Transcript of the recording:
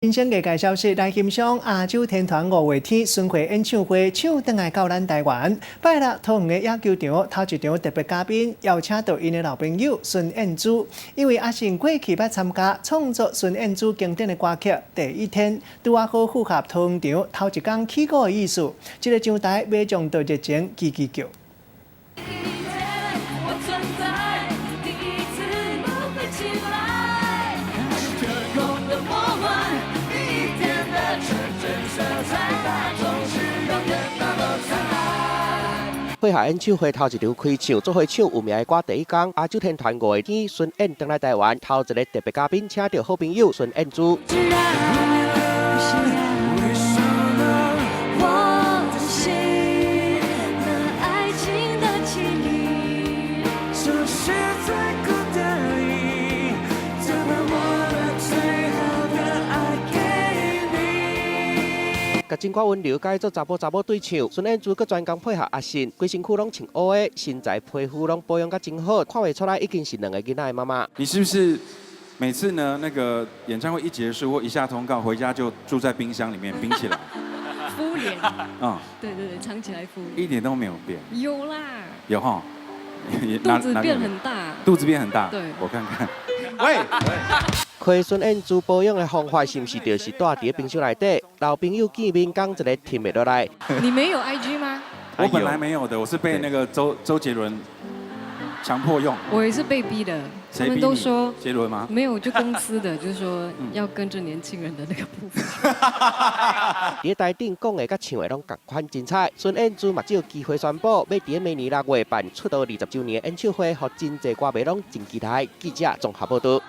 新鮮藝界消息，來欣賞亞洲天團五月天巡迴演唱會，唱轉來到咱台灣。拜六桃園的野球場頭一場特別嘉賓邀請到𪜶的老朋友孫燕姿，因為阿信過去捌參加創作孫燕姿經典的歌曲《第一天》，拄仔好符合桃園場頭一工起鼓的意思。這个上台馬上就熱情吱吱叫。我存在，第一次都飛起來，天空的魔幻，第一天的純真色彩，總是永遠那麼燦爛。配合演唱會頭一場開唱，做伙唱有名的歌《第一工》，亞洲天團五月天巡演轉來台灣，頭一个特別嘉賓請到好朋友孫燕姿。自然，為什麼我的心，那愛情的記憶，這是最酷的意，就把我的最好的愛給你。共情歌溫柔改做查埔查某對唱，孫燕姿閣專工配合阿信，規身軀攏穿烏的，身材皮膚攏保養甲真好，看袂出來已經是兩个囡仔的媽媽。你是不是每次呢？那個演唱會一結束或一下通告，回家就住在冰箱裡面冰起來？敷臉。嗯，對對對，藏起來敷臉。一點都沒有變。有啦。有哈。肚子變很大。肚子變很大。對。我看看。喂。開孫燕姿保養的方法，是毋是就是蹛佇冰箱內底？老朋友見面講一个停袂落來。你沒有 IG 嗎？我本來沒有的，我是被那個周杰倫強迫用。我也是被逼的，他們都說杰倫嗎？沒有，就公司的，就是說要跟着年輕人的那個步伐。佇台頂講的佮唱的攏仝款精彩。孫燕姿嘛藉機會宣布，欲佇明年6月辦出道20週年演唱會，予真濟歌迷攏真期待。記者綜合報道。